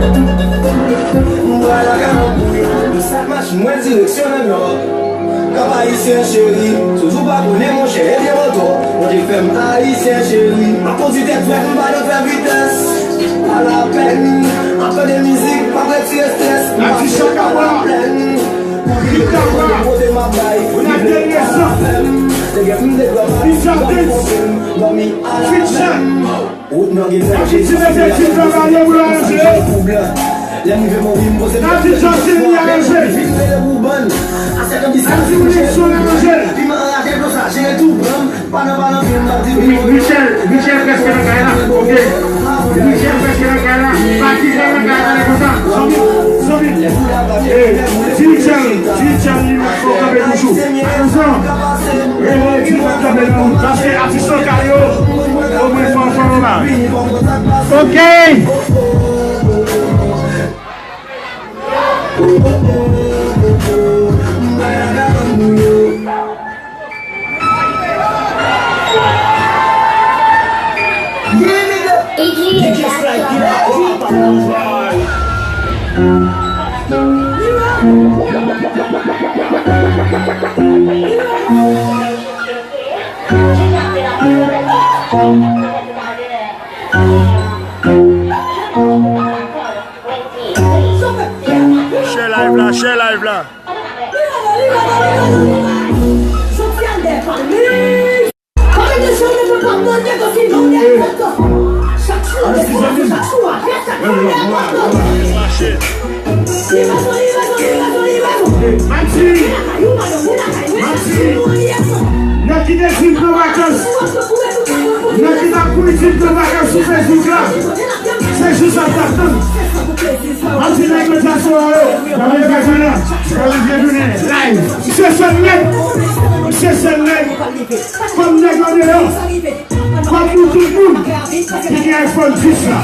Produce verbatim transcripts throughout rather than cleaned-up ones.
M pral lakay mwen pou yo. Sa k mache mwen direksyon nan nò. Kap ayisyen cheri, si w pa konnen monchè, ebyen mwen twò. Bondye fè m ayisyen cheri. M ap kondi tèt frèt, m pa nan fè vitès. Pa lapèn, ap tande mizik, m ap retire estrès. M pase pa laplèn. Pou vin kote m ap bay, vin avè m. Te gen m de gwa pa, m ap konte m, dòmi alapèn. Wout nan gen danje, ti mesye, ti travay pou l aranje. Pou blan. Lè m rive Mori, m poze m. N a di Jòstin li aranje. Vin rele pou bann. Asèk anbisyon, asèk anbisyon aranje. Piman anraje, dlo sa jere tou blan. Pa nan, pa nan, vin nan, di vin. Michel, Michel prèske nan kay la. Ok. Michel prèske nan kay la. Patizan nan kay la, konsa. Zanmi, zanmi. Eh, di Michel, di Michel li mèt fò kanpe toujou. Attention. Rele di mwen kanpe pou ou, paske atis lokal yo, omwen fò, fò nou la. Ok. Share live la, share live la. Max, Max, nèg ki te di m pran vakans, nèg ki t ap kouri di m pran vakans sou Facebook la, se jou sa m t ap tann. Max, nèg nan dyaspora yo, nan Venezuela, nan Venezuela, live. Misye sèl nèg, misye sèl nèg, kòm nèg andeyò. Kòm pou tout moun ki gen iPhone dis la.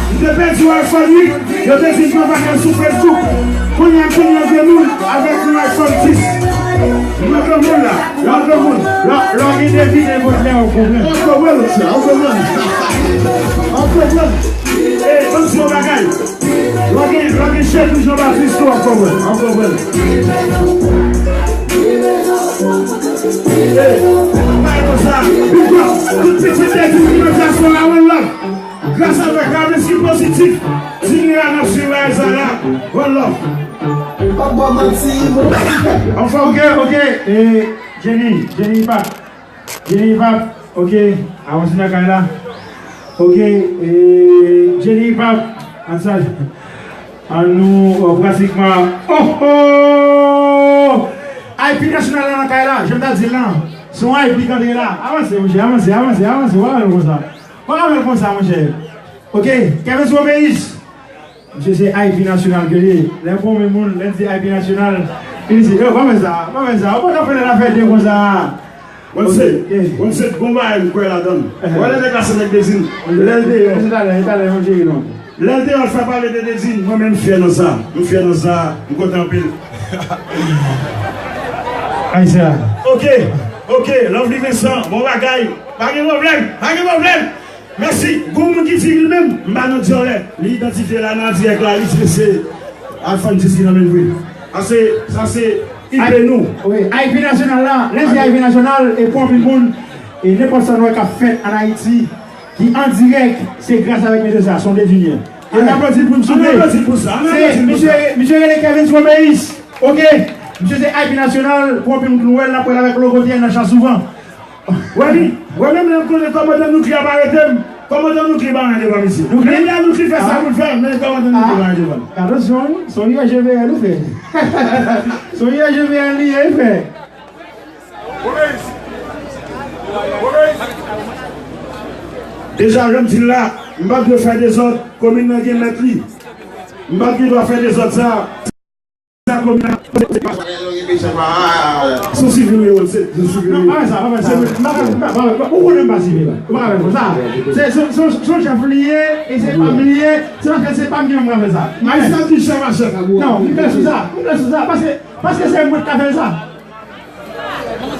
M te pèdi yon iPhone uit, yo te di m pran vakans sou Facebook. Kounye a m tounen yon granmoun avèk yon iPhone dis. M yon granmoun la, lè w granmoun, lè, lè w gen de vi, de vòt lè w konprann. Ou konprann, ou konprann. Ou konprann. Ey, ban m di yon bagay. Lè w gen, lè w gen Chedou Jean Baptiste tou, w ap konprann, w ap konprann. Ey, bay konsa, big up, tout pitit Dèdou ki nan dyaspora, one love. Gras avèk ramès ki pozitif, di nou a n ap swiv a Zara, one love. Anfòm, ok, ok, e, Jenny, Jenny Ipak. Jenny Hip Hop, ok, avanse nan kay la. Ok, e, Jenny Hip Hop, ann sa, ann nou, euh, pratikman, oh, oh! I P Nasyonal la nan kay la, jan m ta di l lan, se yon I P k antre la. Avanse, monchè, avanse, avanse, avanse, pa ka fè l konsa. Pa ka fè l konsa, monchè. Ok, Kevin Sobeis. Misye se I P nasyonal ke li ye. Lè pwomye moun, lè n di I P nasyonal, li di, yo, pa fè sa, pa fè sa. Ou pa ka fè lè n ap fè de konsa. One set, one set, bon bagay, m kwè ladan l. Wè lè nèg la se nèg Dezin. Lè l deyò. Se talè, se talè, yon jere non. Lè l deyò, l fè pale de Dezin. Mwen menm, m fyè nan sa. M fyè nan sa. M kontan anpil. Ayisyen. Ok, ok, Lovely Vincent, bon bagay. Pa gen pwoblèm, pa gen pwoblèm. Mèsi. Gon moun ki di li menm, m pa nan dyòlè. Li idantifye la nan dirèk la, li di se iPhone dis ki nan men l vre. Sa se, sa se I P nou. Wi, I P nasyonal la, lè n di I P nasyonal, e pou anpil moun, e nenpòt sa nou wè k ap fèt ann Ayiti, ki an dirèk, se gras avèk mesye sa, Sondé Junior. E n aplodi l pou l souple. Ann aplodi l pou sa, ann aplodi l pou sa. Se misye, misye rele Kevin Sobeis. Ok, misye se I P nasyonal, pou anpil moun ki nou wè l, n ap wè l avèk logo T N nan chan souvan. Wè li, wè menm lè m konnen kòmandan Noukli ap arete m, kòmandan Noukli pa anyen devan misye. Menm lè Noukli fè sa pou l fè, men kòmandan Noukli pa anyen devan l. Atansyon wi, se yon I G V L ou fè. Se yon I G V L li ye, frè. Deja, jan m di l la, m p ap dwe fè dezòd, komin nan gen mèt li. M p ap gen dwa fè dezòd sa. Sa komin an. Se yon sivil wi, se yon sivil wi. Non, pa fè sa, pa fè sa. M pa, m pa, m pa, ou konnen m pa sivil. Ou pa fè sa. Se, se, se, se yon chèf li ye, e se pa m li ye, se paske se pa m ki menm ka fè sa. Ayisyen ap di chèf a chèf. Non, m klè sou sa, m klè sou sa, paske, paske se mwen ki ka fè sa. Bon,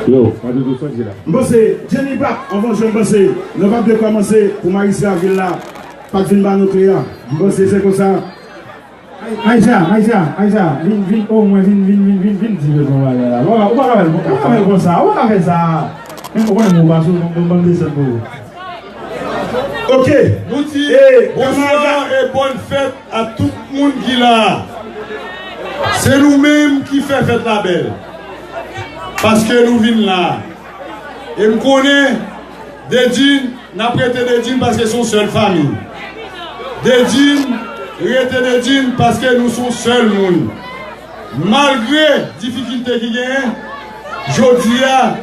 Yo, pa di tout sa ki la. M panse, Jenny Pap, anvan jwè, m panse, nou p ap dwe kòmanse pou majistra vil la pa t vin ba nou kle a. M panse se konsa. Majistra, majistra, majistra, vin, vin, omwen, vin, vin, vin, vin, vin di yo yon bagay la. Ou pa, ou pa ka fè l, ou pa ka fè l konsa, ou pa ka fè sa. Men ou konnen mwen pa sou, mwen, mwen desann pou ou. Ok. Nou di, eh, bonswa e bòn fèt a tout moun ki la. Se nou menm ki fè fèt la bèl. Paske nou vin la. E m konnen Dedin, n ap rete Dedin paske se yon sèl fanmi. Dedin, rete Dedin paske nou se yon sèl moun. Malgre difikilte ki genyen, jodi a,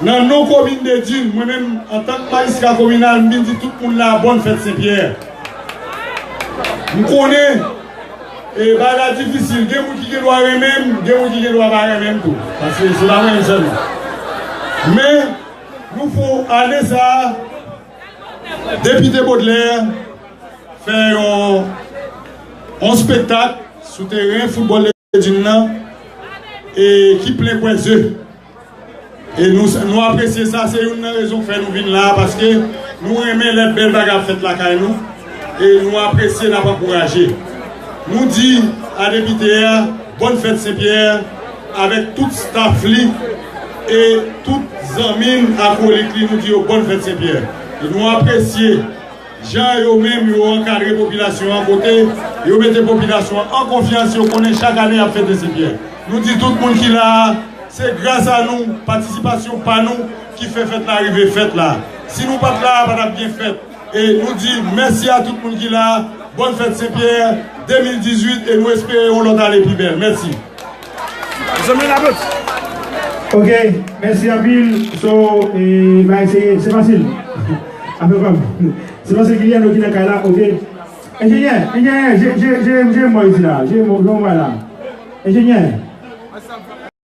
nan non komin Dedin, mwen menm, antank majistra kominal, m vin di tout moun la bòn fèt Senpyè. M konnen, e, bagay la difisil. Gen moun ki gen dwa renmen m, gen moun ki gen dwa pa renmen m tou. Paske se pa mwen menm sèlman. Men, nou fè ane sa a, Depite Baudelaire fè yon, yon spektak sou teren foutbòl Dedin nan, e ki plen kwè ze. E nou, nou apresye sa, se youn nan rezon k fè nou vin la, paske nou renmen lè bèl bagay ap fèt lakay nou, e nou apresye, n ap ankouraje. Nou di a depite a, bòn fèt Senpyè, avèk tout staf li, e tout zanmi l, akolit li, nou di yo bòn fèt Senpyè. E nou apresye jan yo menm yo ankadre popilasyon an, kote yo mete popilasyon an an konfyans, yo konnen chak ane y ap fete Senpyè. Nou di tout moun ki la a, se gras a nou, patisipasyon pa nou ki fè fèt la rive fèt la. Si nou pa t la a, pa t ap gen fèt. E nou di mèsi a tout moun ki la a, bòn fèt Senpyè de mil dizuit, e nou espere yon lòt ane pi bèl. Mèsi. Zanmi la bòs. Ok, mèsi anpil. So, e, bay, se, se fasil. Apre kòm. Se paske Gilyano ki nan kay la, ok. Enjenyè, enjenyè, je, je, je, je mwen isi la, je mwen, je mwen la. Enjenyè.